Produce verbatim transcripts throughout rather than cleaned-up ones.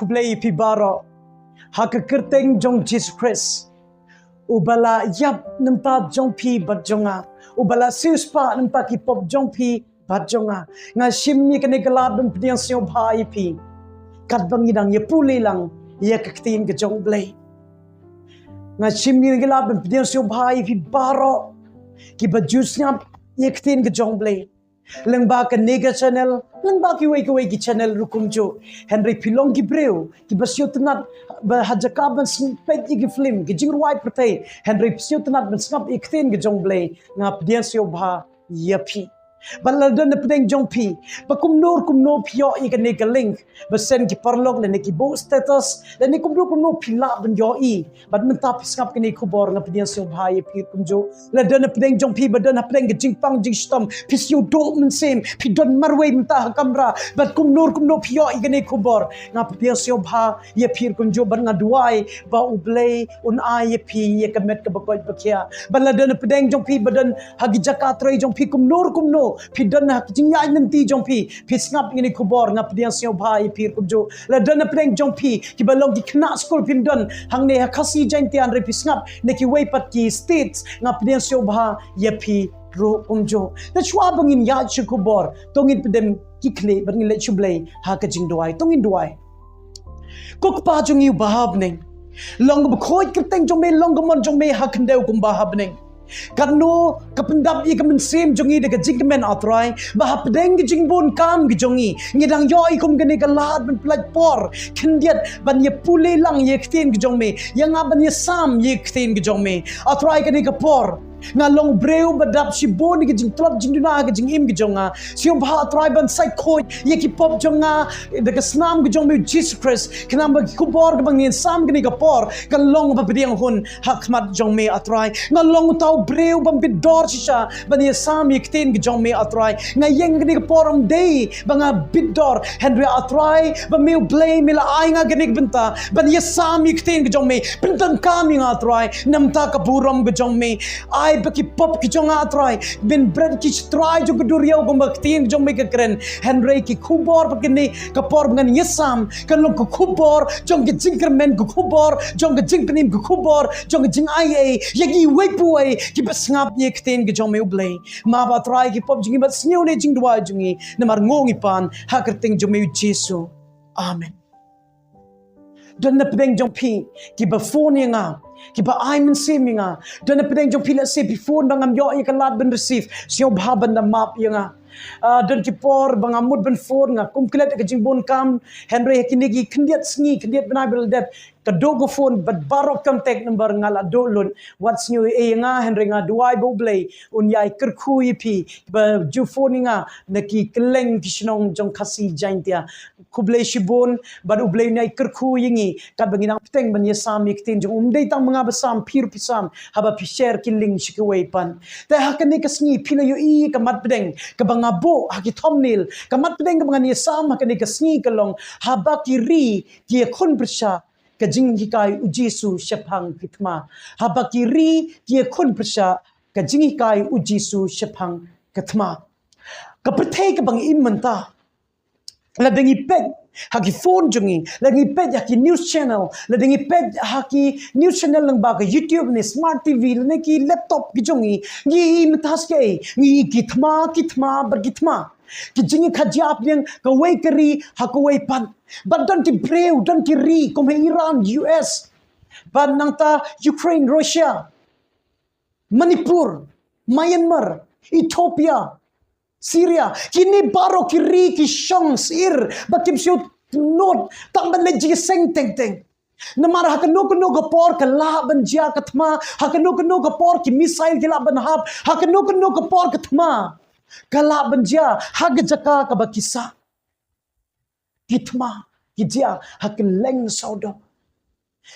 Khublei ïa phi baroh ha ka kyrteng jong Jisu Khrist, uba la ïap na bynta jong phi bad jong nga, uba la siewspah na bynta ki pop jong phi bad jong nga. Nga shim ïa kane ka lad ban pdiang sngewbha ïa phi katba ngi dang ïa pule lang ïa ka ktien ka jong U Blei. Nga shim ïa kane ka lad ban pdiang sngewbha ïa phi baroh kiba ju sngap ïa ka ktien ka jong U Blei lyngba kane ka channel, lyngba kiwei kiwei ki channel ruh kumjuh. Hynrei phi long ki briew kiba sngewtynnat ba ha jaka ban sngewpeit ïa ki film, ki jingrwai pyrthei, hynrei phi sngewtynnat ban sngap ïa ka ktien ka jong U Blei. Nga pdiang sngewbha ïa phi. Bad lada na pdeng jong phi, ba kumno kumno phi ïoh ïa kane ka link ba send ki paralok, lane ki buh status, lane kumno kumno phi lah ban ïohi. Bad mynta phi sngap kane ka khubor, nga pdiang sngewbha ïa phi kumjuh. Lada na pdeng jong phi ba don ha pdeng ka jingpang jingshitom, phi sngew duh mynsiem, phi don marwei mynta ha kamra, bad kumno kumno phi ïoh ïa kane ka khubor, nga pdiang sngewbha ïa phi kumjuh. Bad nga duwai ba U Blei un ai ïa phi ïa ka met kaba koit ba khiah. Bad lada na pdeng jong phi ba don ha ki jaka trei jong phi, kumno kumno phi don ha ki jingïaid lynti jong phi, phi sngap ïa kane ka khubor, nga pdiang sngewbha ïa phi kumjuh. Lada na pdeng jong phi kiba long ki khynnah skul phim don hangne ha Khasi Jaintia, hynrei phi sngap na kiwei pat ki states, nga pdiang sngewbha ïa phi ruh kumjuh. Te shuwa ba ngin ïaid sha ka khubor, to ngin pdem ki khlieh bad ngin leit sha U Blei ha ka jingduwai. To ngin duwai. Ko Kpa jong ngi uba ha bneng, long kaba khuid ka kyrteng jong me, long ka mon jong me ha khyndew kumba ha bneng. Katno ka pyndap ïa ka mynsiem jong ngi da ka jingkmen, A Trai, ba hapdeng ka jingbun kam ka jong ngi, ngi dang ïoh ïa kum kane ka lad ban pynlait por khyndiat ban ïa pule lang ïa ka ktien ka jong me, ïa nga ban ïa sam ïa ka ktien ka jong me. A Trai, kane ka por nga long briew ba dap shibun ïa ka jingtlot jingduna ha ka jingim ka jong nga. Sngewbha, A Trai, ban sait khuid ïa ki pop jong nga da ka snam ka jong me U Jisu Khrist, khnang ba ka khubor kaba ngan ïa sam kane ka por kan long ba pdiang hun ha khmat jong me, A Trai. Nga long uta u briew bym bit dor shisha ban ïa sam ïa ka ktien ka jong me, A Trai. Nga ïeng kane ka por ym dei ba nga bit dor, hynrei, A Trai, ba me U Blei me la ai nga kane ka bynta ban ïa sam ïa ka ktien ka jong me. Pyndonkam ïa nga, A Trai, na ka bynta ka burom ka jong me. Ai ba ki pop ki jong nga, A Trai, men bret ki sha trai jong ka duriaw kumba ka ktien ka jong me ka kren. Hynrei ka khubor ba kane ka por ba ngan ïa sam kan long ka khubor jong ka jingkyrmen, ka khubor jong ka jingpynim, ka khubor jong ka jingaiei ïa kiwei pa kiwei kiba sngap ïa ka ktien ka jong me, U Blei. Map, A Trai, ki pop jong ngi bad sngap ïa ka jingduwai jong ngi, namar ngi pan ha ka kyrteng jong me U Jisu. Amen. Don na pdeng jong phi kiba phone ïa nga, kiba ai mynsiem ïa nga. Don na pdeng jong phi, lehse phi phone ba ngam ïoh ïa ka lad ban receive, sngewbha ban da map ïa nga. Ah, don ki por ba nga mut ban phone, nga kum klet ha ka jingbun kam, hynrei ha kine ki khyndiat sngi, khyndiat bnai ba la dep, ka duh ka phone bad baroh contact number nga la duh lut. Wat sngew ei ei ïa nga, hynrei nga duwai ba U Blei un ïai kyrkhu ïa phi ba ju phone ïa nga na ki kylleng ki shnong jong Khasi Jaintia. Khublei shibun, bad U Blei un ïai kyrkhu ïa ngi katba ngi nang bteng ban ïa sam ïa ka ktien jong u. Ym dei tang ma nga ba sam, phi ruh phi sam haba phi share ki link sha kiwei pat. Te ha kane ka sngi phi la ïohi ka mat bteng kaba nga buh ha ki thumbnail, ka mat bteng kaba ngan ïa sam ha kane ka sngi ka long: Haba ki ri ki ïakhun pyrshah, ka jinghikai U Jisu shaphang ka thma. Haba ki ri ki ïakhun pyrshah, ka jinghikai U Jisu shaphang ka thma. Ka pyrthei kaba ngi im mynta, lada ngi peit ha ki phone jong ngi, lada ngi peit ha ki news channel, lada ngi peit ha ki news channel lyngba ka YouTube ne smart T V ne ki laptop ki jong ngi, ngi im mynta shaei? Ngi im ki thma, ki thma bad ki thma. Ki jingïakajia hapdeng kawei ka ri ha kawei pat. Bad don ki briew, don ki ri kum ha Iran, U S, bad nangta Ukraine, Russia, Manipur, Myanmar, Ethiopia, Syria. Kine baroh ki ri ki shong sir ba kim siew nud tang ban leit jingïaseng teng teng. Namar ha kano kano ka por ka lah ban jia ka thma, ha kano kano ka por ki missile ki lah ban hap, ha kano kano ka por ka thma ka lah ban jia ha ka jaka kaba ki sah. Ki thma ki jia ha kylleng sawdong.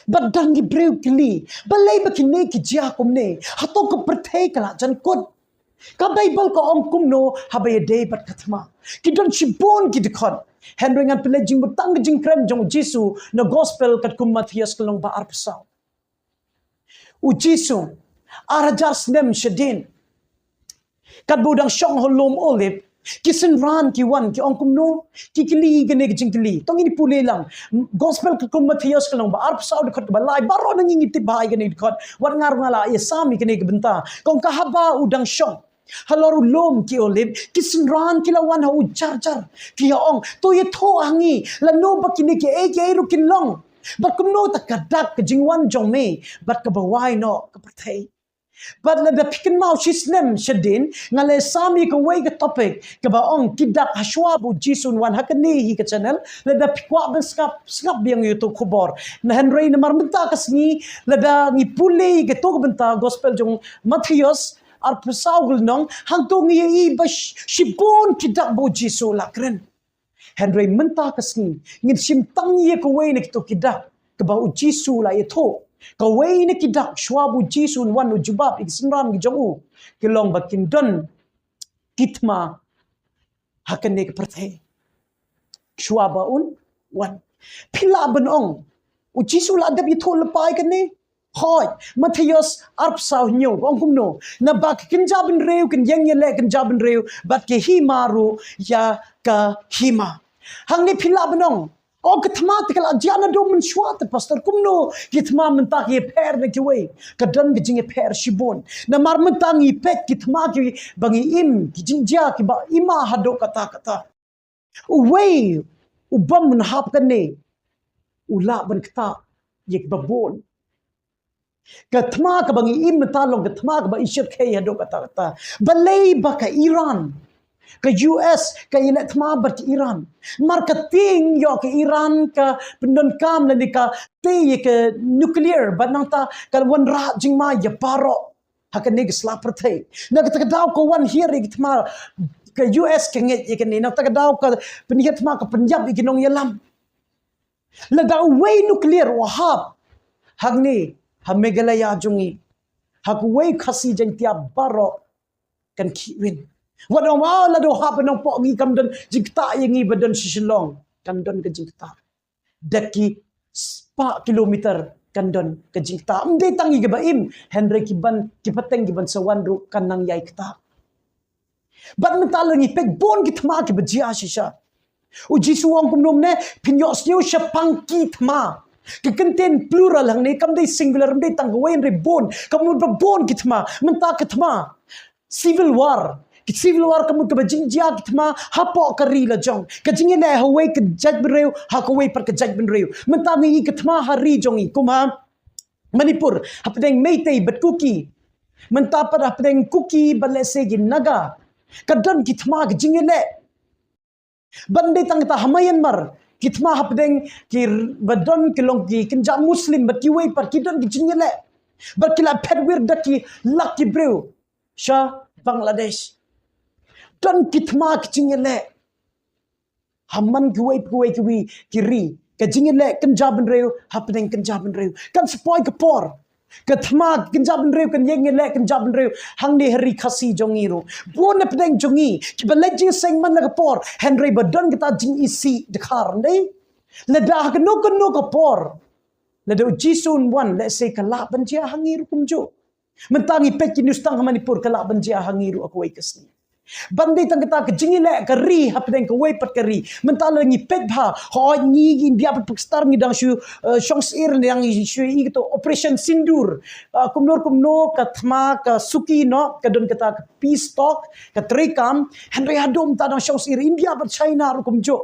Bad don ki briew ki kylli, balei ba kine ki jia kumne? Hato ka pyrthei ka la jan kut? Ka Baibl ka ong kumno haba ïadei bad ka thma? Ki don shibun ki dkhot, hynrei ngan pynleit jingmut tang ka jingkren jong U Jisu na Gospel katkum u Mathaios ka lynnong ba arphew saw. U Jisu, ar hajar snem shadien, katba u dang shong ha u lum Olib, Ki synran ki wan ki ong kumno, ki kylli kane ka jingkylli. To ngin pule lang. Gospel ka kum Mathaios ka lynnong ba arphew saw dkhot kaba lai, baroh na ngi ngi tip bha ïa kane ka dkhot. Wat nga ruh nga la ïasam ïa kane ka bynta. Ka ong ka haba u dang shong halor u lum ki Olib, ki synran ki la wan ha u jar jar. Ki ïa ong, to ïathuh ha ngi, lano ba kine kiei kiei ruh kin long. Bad kumno ta ka dak ka jingwan jong me bad kaba wai noh ka pyrthei. Bad lada phi kynmaw shisnem shadien, nga la sam ïa kawei ka topic kaba ong ki dak hashwa ba u Jisu un wan ha kane hi ka channel. Lada phi kwah ban sngap, sngap biang ïa uto u khubor. Na hynrei namar mynta ka sngi, lada ngi pule ïa kato ka bynta gospel jong Mathaios arphew saw ka lynnong, hangto ngi ïohi ba sh-, shibun ki dak ba u Jisu u la kren. Hynrei mynta ka sngi, ngin shim tang ïa kawei na kito ki dak kaba u Jisu u la ïathuh. Kawei na ki dak shuwa ba u Jisu un wan, u jubab ïa ki synran ki jong u, ki long ba kin don ki thma ha kane ka pyrthei shuwa ba un wan. Phi lah ban ong, u Jisu u la dep ïathuh lypa ïa kane? Hooid, Mathaios arphew saw hynñiew, ong kumno, naba ki kynja bynriew kin ïeng ïaleh kynja bynriew, bad ki hima ruh ïa ka hima. Hangne phi lah ban ong, o, ka thma te ka la jia naduh mynshuwa te, pastor, kumno ki thma mynta ki ïapher na kiwei? Ka don ka jingïapher shibun. Namar mynta ngi peit ki thma kiba ngi im, ki jingjia kiba ima haduh katta katta. Uwei u bym hap kane u lah ban ktah ïa kiba bun. Ka thma kaba ngi im mynta long ka thma kaba i shyrkhei haduh katta katta. Balei ba ka Iran, ka U S ka ïaleh thma bad ka Iran? Namar ka tieng ïoh ka Iran ka pyndonkam lane ka tei ïa ka nuclear, bad nangta ka wanrah jingma ïa baroh ha kane ka sla pyrthei. Na kata ka daw ka wan hiar ïa ka thma, ka U S ka ngeit ïa kane. Na kata ka daw ka pynhiar thma, ka pynïap ïa ki nongïalam. Lada uwei nuclear u hap hangne ha Meghalaya jong ngi, ha kawei Khasi Jaiñtia baroh kan khih win. Wat ong, "Wow, lada u hap ha Nongpoh ngi kam don jingktah ïa ngi ba don sha Shillong." Kan don ka jingktah da ki spah kilometer, kan don ka jingktah. Ym dei tang ïa kiba im, hynrei ki ban, ki pateng ki ban sa wan ruh kan nang ïai ktah. Bad mynta lada ngi peit, bun ki thma kiba jia shisha. U Jisu u ong kumno mynne, phin ïohsngew shaphang ki thma. Ka kyntien plural hangne kam dei singular, ym dei tang kawei hynrei bun. Ka mut ba bun ki thma. Mynta ka thma, civil war. Ki civil war ka mut kaba jingjia ki thma hapoh ka ri la jong. Ka jingïaleh ha kawei ka jaitbynriew ha kawei pat ka jaitbynriew. Mynta ngi i ka thma ha ri jong ngi, kum ha Manipur, hapdeng Meitei bad Kuki. Mynta pat hapdeng Kuki bad lehse ki Naga. Ka don ki thma, ka jingïaleh. Bad ym dei tang kata, ha Myanmar, ki thma hapdeng ki r-, ba don ki long ki kynja Muslim bad kiwei pat, ki don ki jingïaleh. Bad ki la phet wir da ki lak ki briew sha Bangladesh. Don ki thma, ki jingïaleh. Ha man kiwei kiwei kiwei ki ri, ka jingïaleh kynja bynriew hapdeng kynja bynriew. Kan sa poi ka por, ka thma kynja bynriew kan ïeng ïaleh kynja bynriew hangne ha ri Khasi jong ngi ruh. Bun na pdeng jong ngi kiba leit jingïaseng man la ka por, hynrei ba don kata jingisih dkhar, ym dei? Lada ha kano kano ka por, lada u Jisu un wan, lehse ka lah ban jia ha ngi ruh kumjuh. Mynta ngi peit ki news tang ha Manipur, ka lah ban jia ha ngi ruh ha kawei ka sngi. Bad ym dei tang kata, ka jingïaleh ka ri hapdeng kawei pat ka ri. Mynta lada ngi peit bha, hooid, ngi India bad Pakistan ngi dang shu, eh, shong syiar, ngi dang shu i kato Operation Sindoor. Ah, kumno kumno ka thma ka suki noh, ka don kata ka peace talk, ka treikam. Hynrei haduh mynta dang shong syiar, India bad China ruh kumjuh.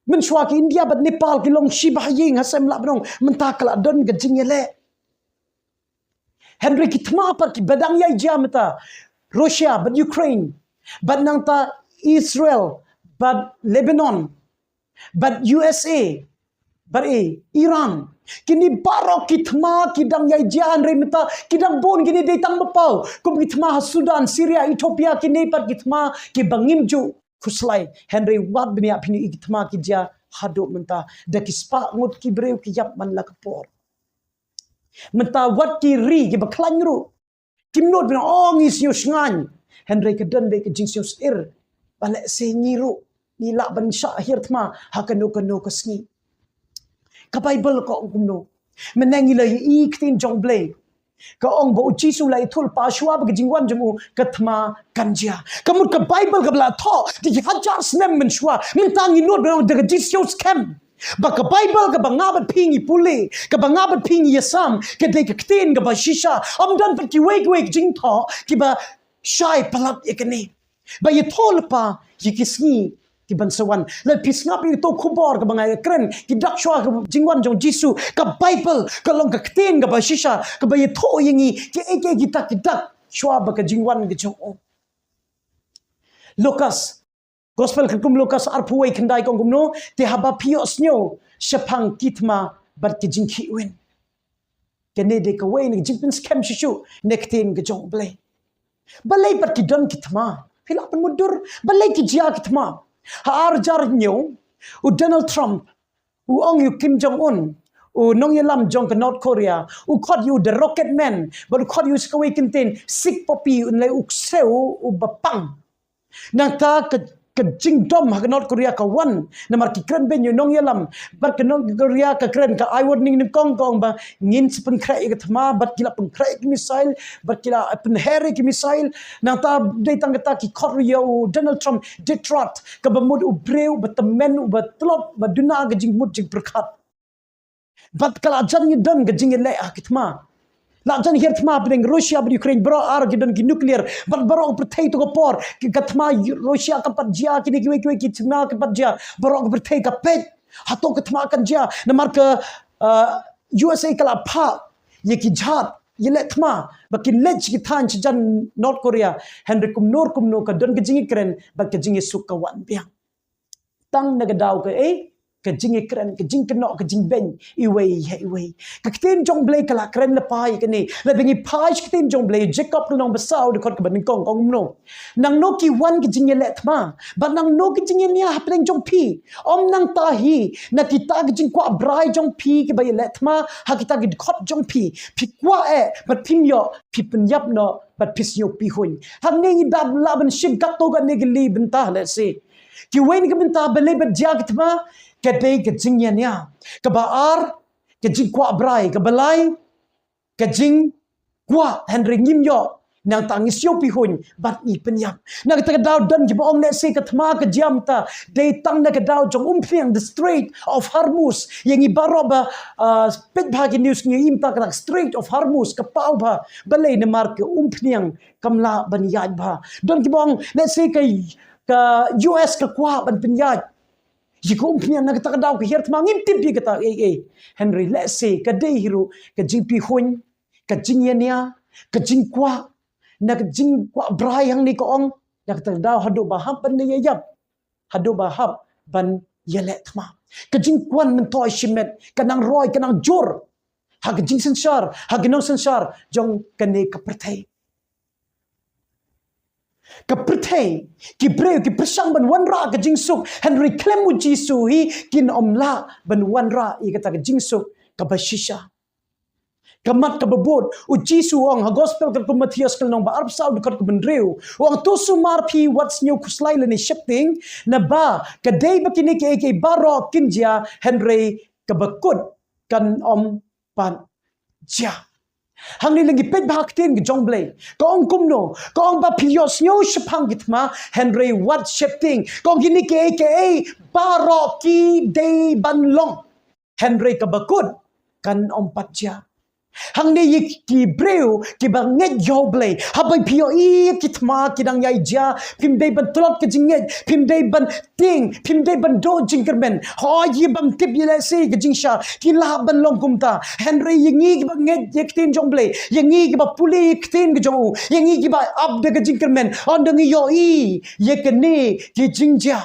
Mynshuwa ki India bad Nepal ki long shiba ha ïing, ha sem lah ban ong, mynta ka la don ka jingïaleh. Hynrei ki thma pat kiba dang ïai jia mynta, Russia bad Ukraine, bad nangta Israel bad Lebanon, bad U S A, bad, eh, Iran. Kine baroh ki thma ki dang ïai jia, hynrei mynta ki dang bun, kine dei tang ba paw. Kum ki thma ha Sudan, Syria, Ethiopia, kine pat ki thma kiba ngim ju khuslai. Hynrei wat bniah, phin ïohi ki thma ki jia haduh mynta. Da ki spah ngut ki briew ki ïap man la ka por. Mynta wat ki ri kiba khlaiñ ruh kim nud ban ong, "Oh, ngi sngew shngaiñ." Hynrei ka don beit ka jingsngewsyiar ba lehse ngi ruh ngi lah ban shah hiar thma ha kano kano ka sngi. Ka Baibl ka ong kumno? Mynne ngi la ïohi ktien jong U Blei. Ka ong ba u Jisu u la ïathuh lypa shuwa ba ka jingwan jong u ka thma kan jia. Ka mut ka Baibl kaba la thoh da ki hajar snem mynshuwa, mynta ngi nud ba ong da ka jingsngew skhem. Ba ka Baibl kaba nga bad phi ngi pule, kaba nga bad phi ngi ïasam, ka dei ka ktien kaba shisha. Ym don pat kiwei kiwei ki jingthoh kiba shai palat ïa kane. Ba ïathuh lypa ïa ki sngi kiban sa wan. Lada phi sngap ïa uto u khubor kaba nga ïakren, ki dak shuwa ka jingwan jong u Jisu, ka Baibl ka long ka ktien kaba shisha kaba ïathuh ïa ngi kiei kiei kita ki dak shuwa ba ka jingwan ka jong u. Lukas, Gospel katkum u Lukas arphew wei khyndai ka ong kumno, te haba phi ïohsngew shaphang ki thma bad ki jingkhih win. Kane dei kawei na ka jingpynskhem shisha na ka ktien ka jong U Blei. Balei pat ki don ki thma? Phi lah pynmutdur balei ki jia ki thma. Ha ar hajar hynñiew, u Donald Trump u ong ïa u Kim Jong Un, u nongïalam jong ka North Korea, u khot ïa u The Rocket Man, bad u khot ïa u sa kawei ka ktien Sick Puppy, un lei u ksew uba pang. Nangta ka, ka jingdom ha ka North Korea ka wan namar ki kren beiñ ïa u nongïalam. Bad ka North Korea ka kren, ka ai warning nyngkong, ka ong ba ngin sa pynkhreh ïa ka thma, bad ki la pynkhreh ïa ki missile, bad ki la pynher ïa ki missile. Nangta dei tang kata, ki khot ruh ïa u Donald Trump dead rat, kaba mut u briew uba tymmen, uba tlot, ba duna ka jingmut jingpyrkhat. Bad ka la jan ngi don ka jingïaleh ha ki thma. La jan hiar thma hapdeng Russia bad Ukraine, baroh ar ki don ki nuclear. Bad baroh ka pyrthei to ka por, ki, ka thma Russia kam pat jia, kine kiwei kiwei ki thma kam pat jia. Baroh ka pyrthei ka peit hato ka thma kan jia. Namar ka, uh, U S A ka la phah ïa ki jhad ïaleh thma ba kin leit sha ki thaiñ shajan North Korea. Hynrei kumno kumno ka don ka jingïakren bad ka jingïasuk ka wan biang. Tang na ka daw ka, eh, ka jingïakren, ka jingkynnoh, ka jingbeiñ iwei ïa iwei. Ka ktien jong U Blei ka la kren lypa ïa kane. Lada ngi phai sha ka ktien jong U Blei, Jakob lynnong ba saw dkhot kaba nyngkong ka ong kumno: Nangno ki wan ki jingïaleh thma, bad nangno ki jingïania hapdeng jong phi? Ym nangta hi, na kita ki jingkwah brai jong phi kiba ïaleh thma ha kita ki dkhot jong phi? Phi kwah eh bad phim ïoh, phi pynïap noh bad phi sngew pihuiñ. Hangne ngi dap lah ban shim katto katne ki li bynta lehse. Kiwei na ki bynta balei ban jia ki thma, ka dei ka jingïania. Kaba ar, ka jingkwah brai. Kaba lai, ka jingkwah hynrei ngim ïoh, nangta ngi sngew pihuiñ bad ngi pynïap. Na kata ka daw don kiba ong lehse ka thma ka jia mynta dei tang na ka daw jong umphniang, the Strait of Hormuz. Ïa ngi baroh ba, ah, peit bha ki news ngi ïohi mynta ka Strait of Hormuz ka paw bha. Balei? Namar ka umphniang kam lah ban ïaid bha. Don kiba ong lehse ka, ka U S ka kwah ban pynïaid ïa ka umphniang na kata ka daw ka hiar thma, ngim tip ïa kata ei ei. Hynrei lehse ka dei hi ruh ka jingpihuiñ, ka jingïania, ka jingkwah, na ka jingkwah brai hangne ka ong, na kata ka daw haduh ba hap ban ïaïap, haduh ba hap ban ïaleh thma. Ka jingkwah myntoi shimet ka nang roi, ka nang jur ha ka jingsynshar, ha ka nongsynshar jong kane ka pyrthei. Ka pyrthei, ki briew ki pyrshang ban wanrah ka jingsuk, hynrei khlem U Jisu hi kin ym lah ban wanrah ïa kata ka jingsuk kaba shisha. Ka mat kaba bud, U Jisu u ong ha Gospel katkum u Mathaios ka lynnong ba arphew saw dkhot kaba hynriew, u ong: To sumar phi, wat sngew khuslai lane sheptieng, naba ka dei ba kine kiei kiei baroh kin jia, hynrei kaba kut kan ym pat jia. Hangne lada ngi peit bha ha ka ktien ka jong U Blei, ka ong kumno? Ka ong ba phi ïohsngew shaphang ki thma, hynrei wat sheptieng. Ka ong kine kiei kiei baroh ki dei ban long, hynrei kaba kut kan ym pat jia. Hangne ïa ki briew kiba ngeit ïa U Blei, haba phi ïohi ïa ki thma ki dang ïai jia, phim dei ban tlot ka jingngeit, phim dei ban tieng, phim dei ban duh jingkyrmen. Hooid, ïa bym tip ïa lehse ka jingshai ki lah ban long kumta. Hynrei ïa ngi kiba ngeit ïa ka ktien jong U Blei, ïa ngi kiba pule ïa ka ktien ka jong u, ïa ngi kiba ap da ka jingkyrmen, ynda ngi ïohi ïa kine ki jingjia,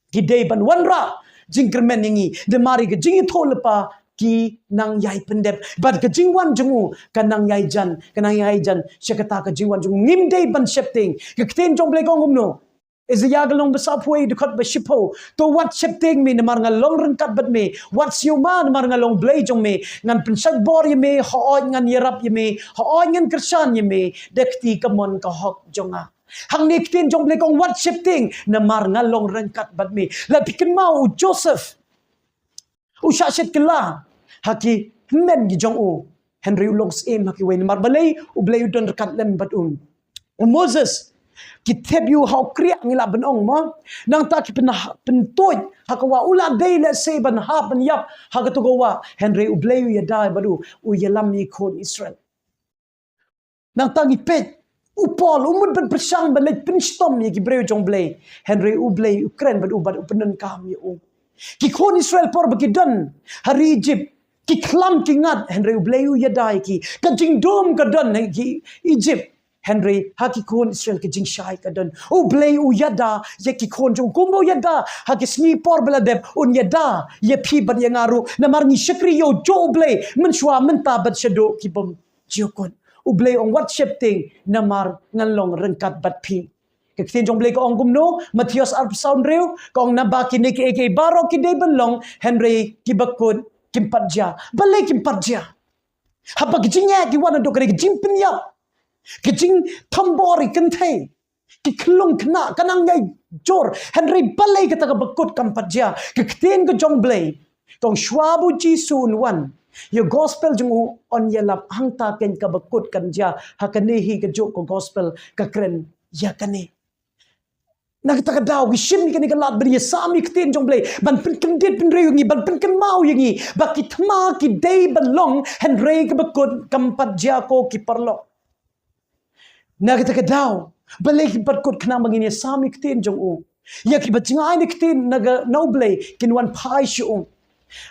ki dei ban wanrah jingkyrmen ïa ngi. Namar ïa ka jingïathuhlypa ki nang ïai pyndep, bad ka jingwan jong u ka nang ïai jan, ka nang ïai jan sha kata ka jingwan jong u. Ngim dei ban sheptieng. Ka ktien jong U Blei ka ong kumno? Isaïah ka lynnong ba saphew wei dkhot ba shiphew: To wat sheptieng me namar nga long ryngkat bad me. Wat sngewma namar nga long Blei jong me. Ngan pynshait bor ïa me, hooid ngan ïarap ïa me, hooid ngan kyrshan ïa me da ka kti kamon ka hok jong nga. Hangne ka ktien jong U Blei ka ong wat sheptieng namar nga long ryngkat bad me. Lada phi kynmaw u Joseph, u shah shet kylla ha ki hynmen ki jong u. Hynrei u long syiem ha kiwei namar balei, U Blei u don ryngkat lem bad u. U Moses, ki thep ïa u ha u kriah ngi lah ban ong mo. Nangta ki pyn-, pyntuid ha ka wah, u la dei lehse ban hap ban ïap ha kato ka wah. Hynrei U Blei u ïada bad u, u ïalam ïa ki khun Israel. Nangta ngi peit, u Paul, u mut ban pyrshang ban leit pynshitom ïa ki briew jong U Blei. Hynrei U Blei u kren bad u bad u pyndonkam ïa u. Ki khun Israel por ba ki don ha ri Egypt, ki khlam ki ngat, hynrei U Blei u ïada ïa ki. Ka jingdum ka don ha ki Egypt, hynrei ha ki khun Israel ka jingshai ka don. U Blei u ïada ïa ki khun jong u kumba u ïada ha ki sngi por ba la dep, un ïada ïa phi bad ïa nga ruh. Namar ngi shakri ïa u jong U Blei mynshuwa, mynta bad shaduh ki bym jukut. U Blei u ong wat sheptieng namar ngan long ryngkat bad phi. Ka ktien jong U Blei ka ong kumno, Mathaios arphew saw hynriew, ka ong naba kine kiei kiei baroh ki dei ban long, hynrei kiba kut kim pat jia. Balei kim pat jia? Haba ki jingeh ki wan haduh kane, ki jingpynïap, ki jingthombor ïa ki kynthei, ki khlung khynnah, ka nang ïai jur, hynrei balei kata kaba kut kam pat jia? Ka ktien ka jong U Blei ka ong shuwa ba U Jisu un wan, ïa u gospel jong u yn ïalap, hangta keiñ kaba kut kan jia. Ha kane hi kajuh ka gospel ka kren ïa kane. Na kata ka daw ngi shim ïa kane ka lad ban ïasam ïa ka ktien jong U Blei ban pynkyndit pynriew ïa ngi, ban pynkynmaw ïa ngi ba ki thma ki dei ban long, hynrei kaba kut kam pat jia, ko ki paralok. Na kata ka daw, balei kim pat kut? Khnang ba ngin ïasam ïa ka ktien jong u. Ïa kiba jngai na ka ktien na ka, na U Blei kin wan phai sha u.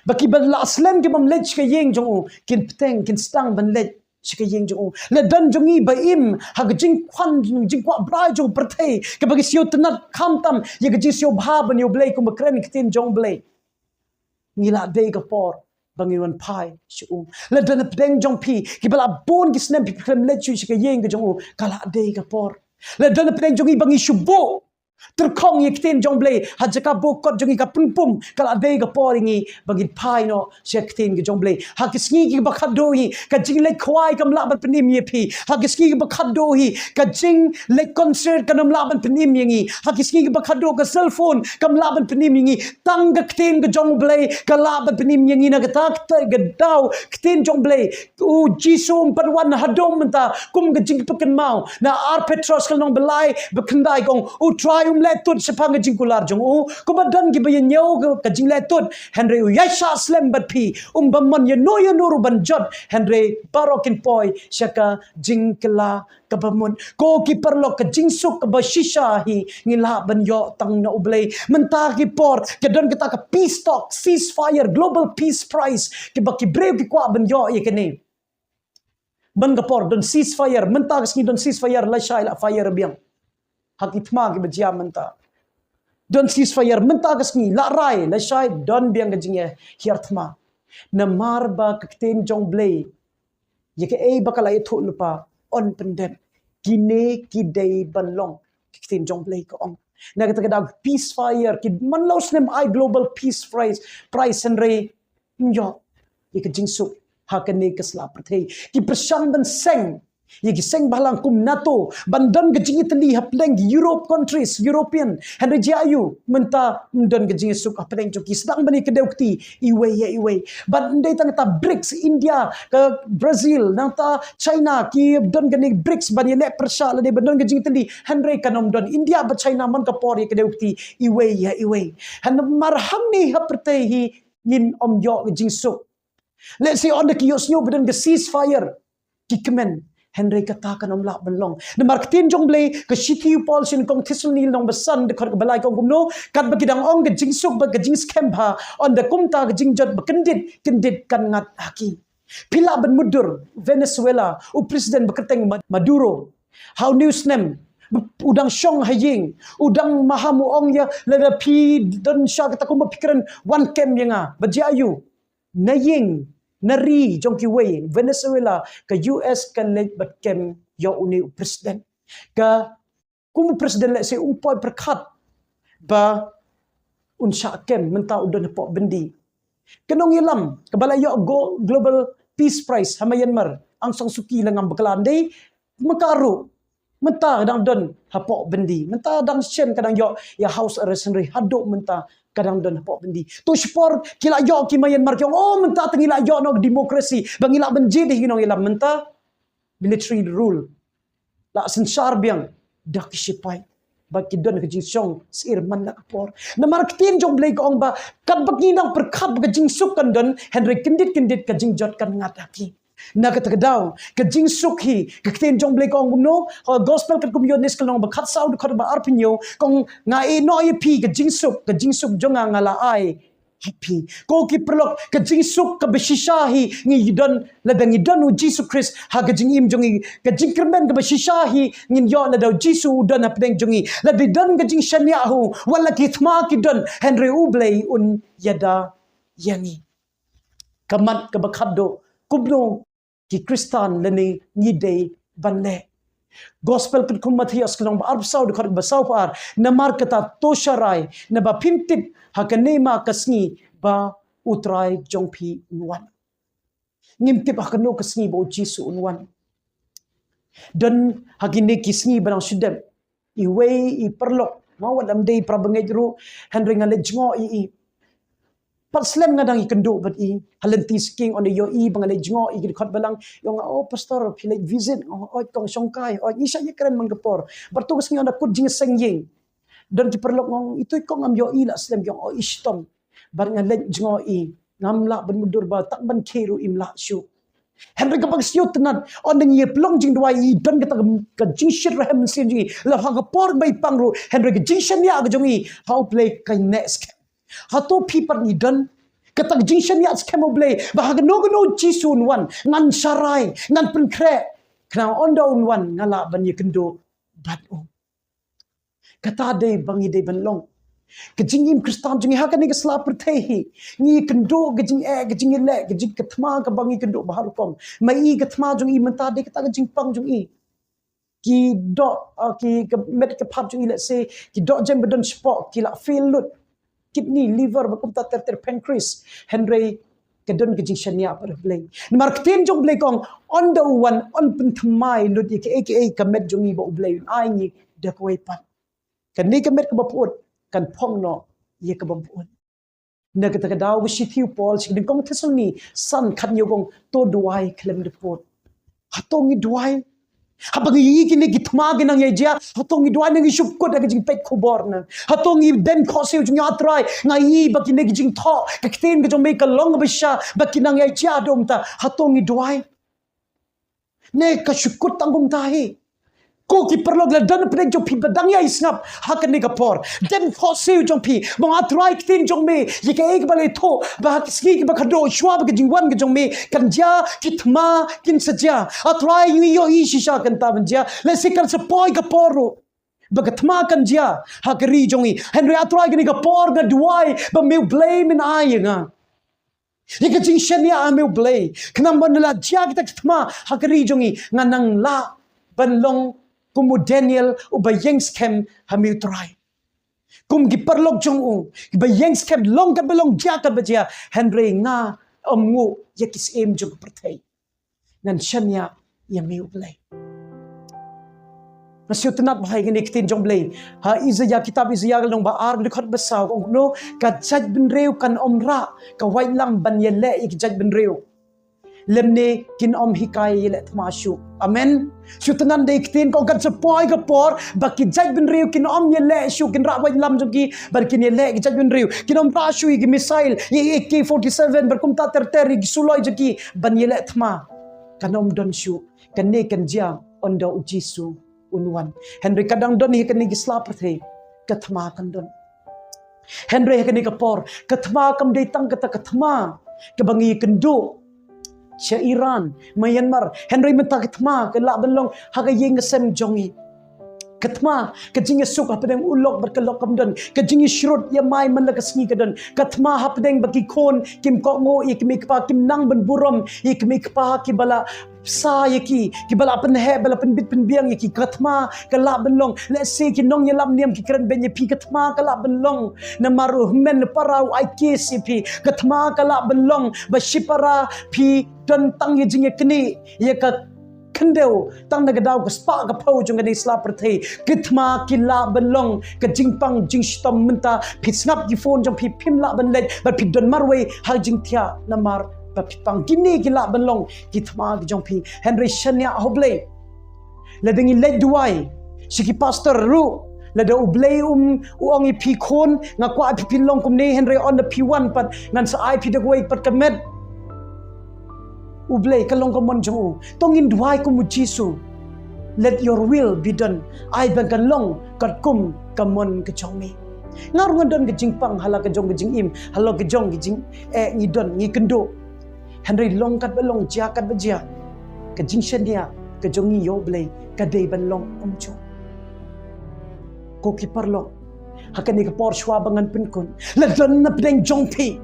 Ba kiba la slem, ki bym leit sha ka ïing jong u, kin bteng, kin sdang ban leit sha ka ïing jong u. La don jong ngi ba im ha ka jingkwah, jingkwah brai jong ka pyrthei, kaba ngi sngewtynnat khamtam ïa ka jingsngewbha ban ïa U Blei kumba kren ka ktien jong U Blei. Ngi la dei ka por ba ngin wan phai sha u. La don hapdeng jong phi kiba la bun ki snem phi khlem leit shuh sha ka ïing ka jong u, ka la dei ka por. La don hapdeng jong ngi ba ngi shu buh tyrkhong ïa ka ktien jong U Blei, ha jaka buh kot jong ngi ka pynpum, ka la dei ka por ïa ngi ba ngin phai noh sha ka ktien ka jong U Blei. Ha ki sngi kiba khatduh hi ka jingleit khwai kam lah ban pynim ïa phi. Ha ki sngi kiba khatduh hi ka jingleit concert kan ym lah ban pynim ïa ngi. Ha ki sngi kiba khatduh ka cellphone kam lah ban pynim ïa ngi. Tang ka ktien ka jong U Blei ka lah ban pynim ïa ngi. Na kata ka daw ka ktien jong U Blei, U Jisu um pat wan hadum mynta, kum ka jingpynkynmaw na ar Petros ka lynnong ba lai ba khyndai ka ong, U Trai um leh tud shaphang ka jingkular jong u. Kumba don kiba ïaineh ka jingleh tud, hynrei u ïaishah slem bad phi, um bym mon ïano ïano ruh ban jot, hynrei baroh kin poi sha ka jingkylla kaba mut. Ko ki paralok, ka jingsuk kaba shisha hi ngi lah ban ïoh tang na U Blei. Mynta ki por ka don kata ka peace talk, ceasefire, Global Peace Prize, kiba ki briew ki kwah ban ïoh ïa kane. Man ka por don ceasefire, mynta ka sngi don ceasefire, lashai la fire biang. Ha ki thma kiba jia mynta. Don ceasefire mynta ka sngi, la rai, lashai don biang ka jingïahiar thma. Namar ba ka ktien jong U Blei, ïa kaei ba ka la ïathuh lypa, yn pyndep. Kine ki dei ban long, ka ktien jong U Blei ka ong. Na kata ka daw ceasefire, ki man la u snem ai Global Peace Prize, Prize, hynrei ym ïoh ïa ka jingsuk ha kane ka sla pyrthei. Ki pyrshang ban seng ïa ki seng balang kum NATO ban don ka jingïatylli hapdeng ki Europe countries, European, hynrei jia aïu mynta ym don ka jingsuk hapdeng jong ki? Sdang ban ïakdew kti iwei ïa iwei. Bad ym dei tang kata, BRICS, India, ka Brazil, nangta China, ki don kane BRICS ban ïaleh pyrshah lane ban don ka jingïatylli, hynrei kan ym don. India bad China man ka por ïakdew kti iwei ïa iwei. Namar hangne ha pyrthei hi ngin ym ïoh ka jingsuk. Lehse ynda ki ïohsngew ba don ka ceasefire, ki kmen, hynrei kata kan ym lah ban long. Namar ka ktien jong U Blei, ka shithi u Paul sha ki kong Thessaloni lynnong ba san, dkhot kaba lai ka ong kumno, katba ki dang ong ka jingsuk bad ka jingskhem bha, ynda kumta ka jingjot ba kyndit kyndit kan ngat ha ki. Phi lah ban mutdur Venezuela, u president ba kyrteng Ma-, Maduro, ha une u snem u dang shong ha ïing, u dang maham, u ong ïa lada phi don sha kata kumba phi kren, wan kem ïa nga. Ba jia aïu? Na ïing, na ri jong kiwei, Venezuela, ka U S ka leit bad kem ïa une u president. Ka, kum u president lehse um poi pyrkhat ba un shah kem mynta u don hapoh byndi. Ka nongïalam kaba la ïoh go-, Global Peace Prize ha Myanmar, Aung San Suu Kyi, la ngam bakla, ym dei ma ka ruh, Mynta ka dang don hapoh byndi. Mynta dang shen ka dang ïoh ïa house arrest, hynrei haduh mynta ka dang don hapoh byndi. To shipor ki la ïoh ki Myanmar ki ong, oh, mynta tang ngi la ïoh noh democracy ba ngi lah ban jied hi nongïalam. Mynta military rule. La synshar biang da ki shipai. Ba ki don ka jingshong sir man la ka por. Namar ka ktien jong Blei ka ong ba katba ngi nang pyrkhat ba ka jingsuk kan don, hynrei kyndit kyndit ka jingjot kan ngat ha ki. Na kata ka daw, ka jingsuk hi, ka ktien jong Blei ka ong kumno, ha Gospel katkum u Ïoannis ka lynnong ba khatsaw dkhot ba arphew hynñiew, ka ong nga ïehnoh ïa phi ka jingsuk, ka jingsuk jong nga nga la ai ha phi. Ko ki paralok, ka jingsuk kaba shisha hi ngi don lada ngi don u Jisu Khrist ha ka jingim jong ngi. Ka jingkyrmen kaba shisha hi ngin ïoh lada u Jisu u don hapdeng jong ngi. Lada don ka jingshaniah ha u, wat la ki thma ki don, hynrei u Blei un ïada ïa ngi. Ka mat kaba khatduh, kumno ki Khristan lane ngi dei ban leh? Gospel katkum u Mathaios ka lynnong ba arphew saw dkhot ba sawphew ar, namar kata to sharai, naba phim tip ha kane ma ka sngi ba u Trai jong phi un wan. Ngim tip ha kano ka sngi ba u Jisu un wan. Don ha kine ki sngi ba nang shu dep, iwei i paralok, ma wat lam dei para bangeit ruh, hynrei nga leit jngoh ïa i. Pat slem nga dang ïakynduh bad i ha lynti sking, ynda ïoh i ba nga leit jngoh ïa i ki dkhot balang, ïa nga, oh pastor, phi leit visit? Oh, oi kong, shongkai. Oh, ngi shah ïakren man ka por. Bad to ka sngi ynda kut jingïaseng ïing, don ki paralok, ong, itu kong, ngam ïoh i la slem. Ki ong, oh, i shitom. Bad nga leit jngoh ïa i, ngam lah ban mutdur, ba tang ban khie ruh im lah shuh. Hynrei kaba sngewtynnat, ynda ngi ïa pynlong jingduwai, i don kata ka, ka jingshit rhem mynsiem jong i. La ha ka por ba i pang ruh, hynrei ka jingshaniah ka jong i ha u Blei ka neh skhem. Hato phi pat ngi don kata ka jingshaniah skhem ha u Blei ba ha kano kano u Jisu un wan, ngan sharai, ngan pynkhreh, khnang ynda un wan nga lah ban ïakynduh bad u? Kata dei ba ngi dei ban long. Ka jingim Khristan jong ngi ha kane ka sla pyrthei hi, ngi ïakynduh ka jingeh, ka jingïaleh, ka jing, ka thma kaba ngi ïakynduh ba har rukom. Ma i, ka thma jong i mynta dei kata ka jingpang jong i. Ki doh, ah, ki, ka met ka phad jong i, let's say, ki doh jaiñ ba don shapoh, ki la fail lut. Kidney, liver, bad kumta ter ter, pancreas. Hynrei ka don ka jingshaniah bad u Blei. Namar ka ktien jong u Blei ka ong, ynda u wan, un pynthymmai lut ïa kaei kaei ka met jong ngi ba u Blei un ai ngi da kawei pat. Kane ka met kaba pyut kan phong noh ïa kaba ym pyut. Na kata ka daw ka shithi u Paul sha ki nyngkong Thessaloni san khathynñiew ka ong, to duwai khlem da pud. Hato ngi duwai? Haba ngi ïohi kine ki thma ki nang ïa jia, hato ngi duwai, nang ïa shu kut ha ka jingpeit khubor na? Hato ngi dem khohsiew jong ngi, ah Trai, nga ïohi ba kine ki jingthoh ka ktien ka jong me ka long kaba shisha, ba ki nang ïa jia haduh mynta? Hato ngi duwai? Ne ka shu kut tang kumta hi? Ko ki paralok, la don pdeng jong phi ba dang ïai sngap ha kane ka por, dem khohsiew jong phi, ba ong, ah Trai, ktien jong me, ïa kaei kaba la ïathuh ba ha ki sngi kiba khatduh shuwa ba ka jingwan ka jong me kan jia, ki thma kin sa jia. Ah Trai, ngi ïohi shisha kan ta ban jia, lehse kan sa poi ka por ruh ba ka thma kan jia ha ka ri jong ngi. Hynrei ah Trai, kane ka por nga duwai ba me u Blei men ai ïa nga ïa ka jingshaniah, ah me u Blei, khnang ba ynda la jia kita ki thma ha ka ri jong ngi, ngan nang lah ban long kum u Daniel uba ïeng skhem ha me u Trai, kum ki paralok jong u kiba ïeng skhem, long katba long, jia katba jia, hynrei nga ym nguh ïa ki syiem jong ka pyrthei. Ngan shaniah ïa me u Blei. Nga sngewtynnat bha ïa kane ka ktien jong u Blei ha Isaïah, kitab Isaïah ka lynnong ba ar, ka dkhot ba saw, ka ong kumno, ka jaitbynriew kan ym rah ka waitlam ban ïaleh ïa ki jaitbynriew, lymne kin ym hikai ïaleh thma shuh. Amen. Sngewtynnat, dei ka ktien ka ong kan sa poi ka por ba ki jaitbynriew kin ym ïaleh shuh, kin rah waitlam jong ki ban kin ïaleh ki jaitbynriew, kin ym rah shuh ïa ki missile, ïa ki A K forty-seven, bad kumta ter ter, ïa ki suloi jong ki ban ïaleh thma. Kan ym don shuh. Kane kan jia ynda u Jisu un wan. Hynrei ka dang don hi ha kane ka sla pyrthei, ka thma kan don. Hynrei ha kane ka por, ka thma kam dei tang kata ka thma kaba ngi ïakynduh sha Iran, Myanmar. Hynrei mynta ka thma ka lah ban long ha ka ïing ka sem jong ngi. Ka thma, ka jingïasuk hapdeng u lok bad ka lok kam don. Ka jingïashrut ïa mai man la ka sngi ka don. Ka thma hapdeng ba ki khun kim kohnguh ïa ki mei kpa, kim nang ban burom ïa ki mei kpa kiba la sa ïa ki, kiba la pynheh, ba la pynbit pynbiang ïa ki. Ka thma ka lah ban long. Lehse ki nongïalam niam ki kren beiñ ïa phi, ka thma ka lah ban long. Namar u hynmen para u ai case ïa phi. Ka thma ka lah ban long ba shipara phi don tang ïa jingïaknieh ïa ka khyndew, tang na ka daw ka spah ka phew jong kane ka sla pyrthei, ki thma ki lah ban long ka jingpang jingshitom mynta. Phi sngap ki phone jong phi, phim lah ban leit, bad phi don marwei ha jingthiah namar ba phi pang. Kine ki lah ban long ki thma ki jong phi. Hynrei shaniah ha U Blei. Lada ngi leit duwai sha ki pastor ruh, lada U Blei um u ong ïa phi, khun, nga kwah ïa phi phin long kumne, hynrei ynda phi wan pat ngan sa ai phi da kawei pat ka met. U Blei ka long ka mon jong u. To ngin duwai kum U Jisu. Let your will be done. Ai ban ka long katkum ka mon ka jong me. Nga ruh nga don ka jingpang ha la ka jong ka jingim, ha la ka jong ka jing, eh, ngi don, ngi kynduh. Hynrei long katba long, jia katba jia, ka jingshaniah ka jong ngi ïa U Blei ka dei ban long kumjuh. Ko ki paralok, ha kane ka por shuwa ba ngan pynkut, la don na pdeng jong phi,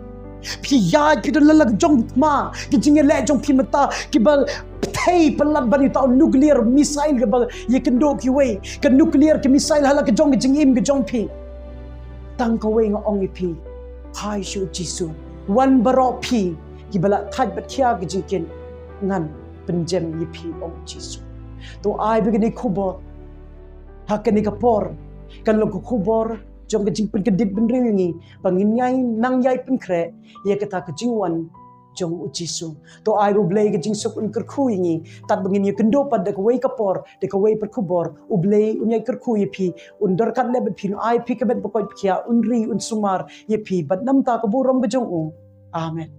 phi ïaid phi don la la ka jong ki thma, ki jingïaleh jong phi mynta kiba pyrthei palat ban ïa uta u nuclear missile kaba ïakynduh kiwei, ka nuclear ka missile ha la ka jong ka jingim ka jong phi. Tang kawei nga ong ïa phi, phai sha U Jisu. Wan baroh phi kiba la thait bad khia ka jingkit, ngan pynjem ïa phi, ong U Jisu. To ai ba kane ka khubor ha kane ka por kan long ka khubor jong ka jingpynkyndit bynriew ïa ngi, ba ngin ïai nang ïai pynkhreh ïa kata ka jingwan jong U Jisu. To ai ba U Blei ka jingsuk un kyrkhu ïa ngi, tad ba ngin ïakynduh pat da kawei ka por, da kawei pat ka khubor, U Blei un ïai kyrkhu ïa phi, un don ryngkat lem bad phi, un ai phi ka met ba koit ba khiah, un ri, un sumar ïa phi bad namar ka burom ka jong u. Amen.